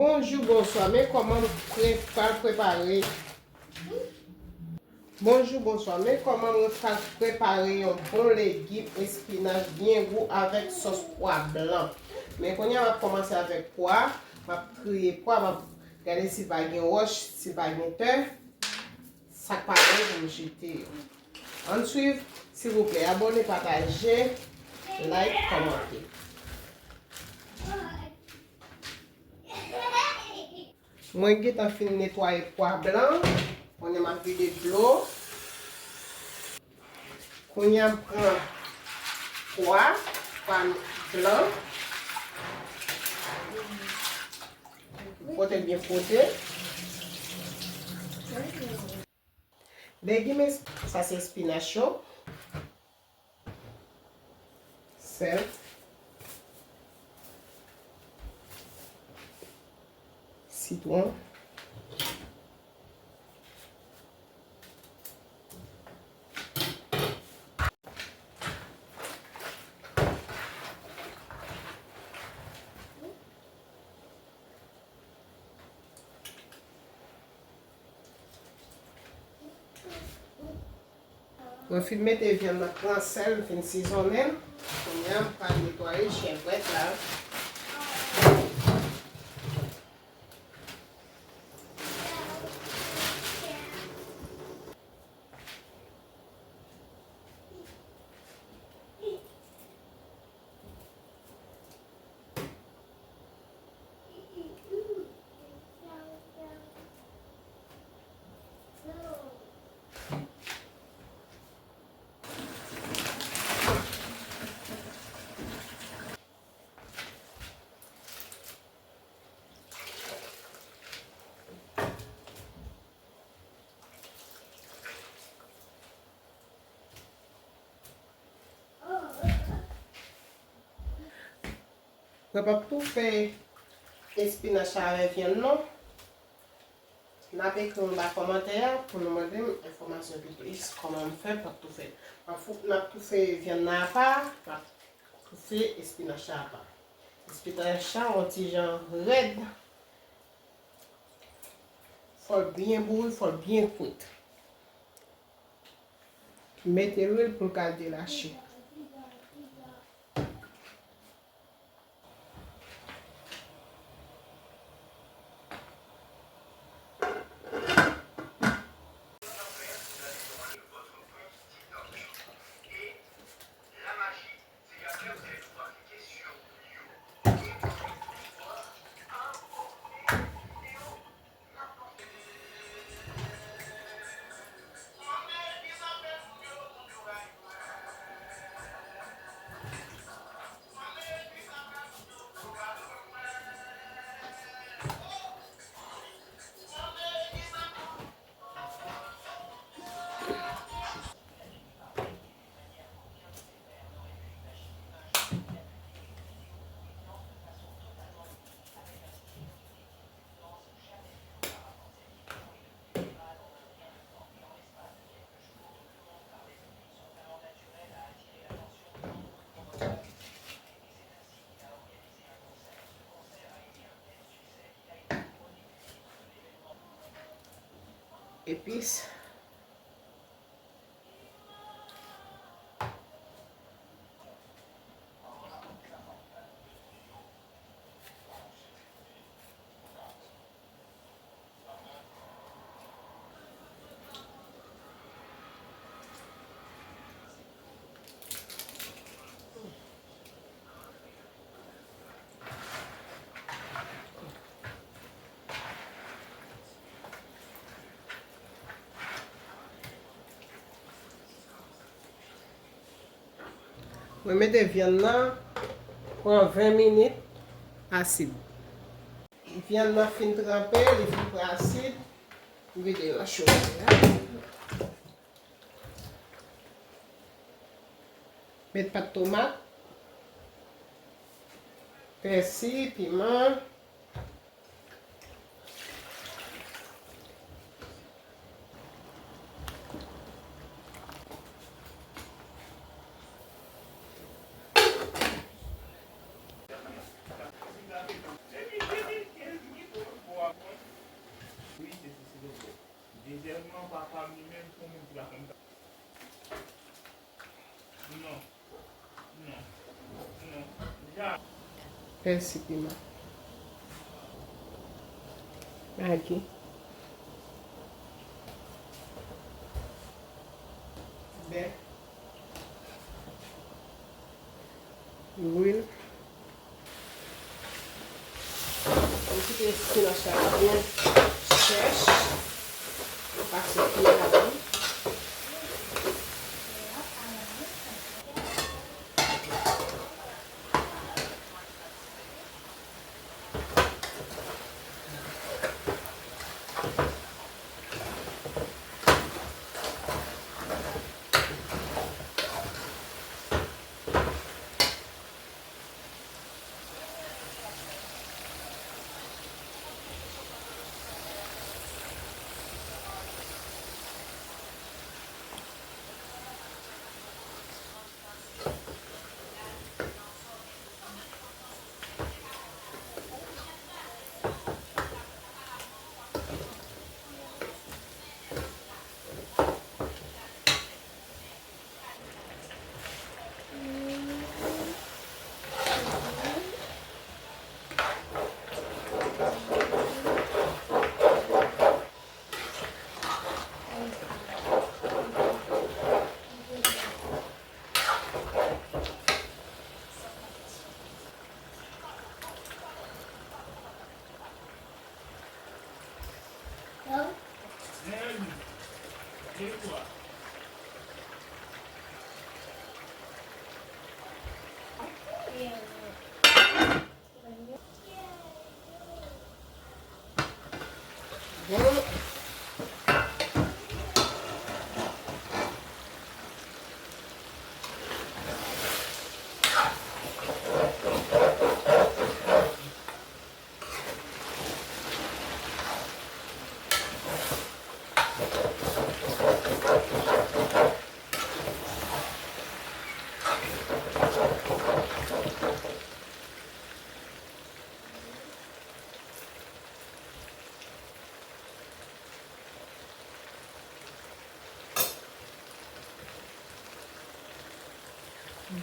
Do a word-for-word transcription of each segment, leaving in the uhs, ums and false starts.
Bonjou, bonswa. Men kòman m pre-, pral prepare. Bonjou, bonswa. Men kòman mwen pral prepare yon bon legim espinach byen gou avèk sòs pwa blan. Men kounye a, m ap kòmanse avèk pwa. M ap triye pwa, m ap gade si pa gen wòch, si pa gen tè. Sa k pa byen pou m jete yo. Ann swiv, silvouplè, abòne, pataje, like, kòmante. Mwen gentan fin netwaye pwa blan. Kounye a m ap vide dlo. Kounye a m pran pwa, pwa blan. Fwote l byen fwote. Legim es-, sa se espinach yo. Sèl. Sitwon. Mwen fin mete vyann nan, pran sèl, m fin sizonnen l. Kounye a, m pral netwaye chevrèt la. Mwen p ap toufe espinach la avè vyann non. N ap ekri anba kòmantè a pou nou mande m enfòmasyon pi plis kòman m fè p ap toufe l. N ap fou-, n ap toufe vyann nan apa, n ap toufe espinach la apa. Espinach la yon ti jan rèd. Fò l byen bouri, fò l byen kwit. Mete lwil pou l ka delache. Epis. Mwen mete vyann nan, pran ven minit, asid. Vyann nan fin tranpe, li fin pran asid. M vide l nan chofè a. Met pat tomat, pèsi, piman. Pèsi piman. Magi. Bè. Lwil. Mwen kite spinach la byen chèch. Mwen pase kiyè ladan.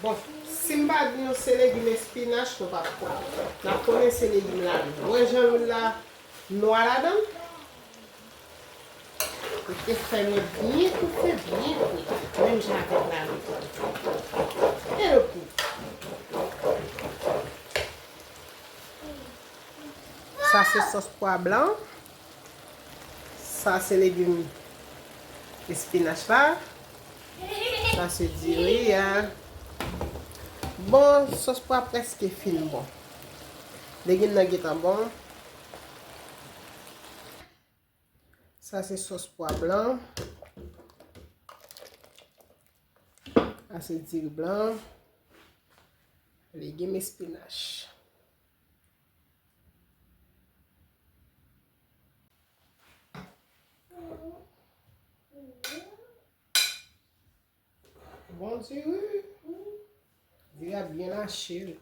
Bon, si m pa di nou se legim espinach, nou p ap kwè. N ap konnen se legim la. Ou wè jan lwil la nwa ladan l? Li te fè mwen byen toufe, byen fre. Menm jan avèk lalou. E le pou. Sa se sòs pwa blan. Sa se legim espinach la. Sa se diri a. Bon, sòs pwa prèske fin bon. Legim nan gentan bon. Sa se sòs pwa blan. Sa se diri blan. Legim espinach. Bon diri. Diri a byen lache.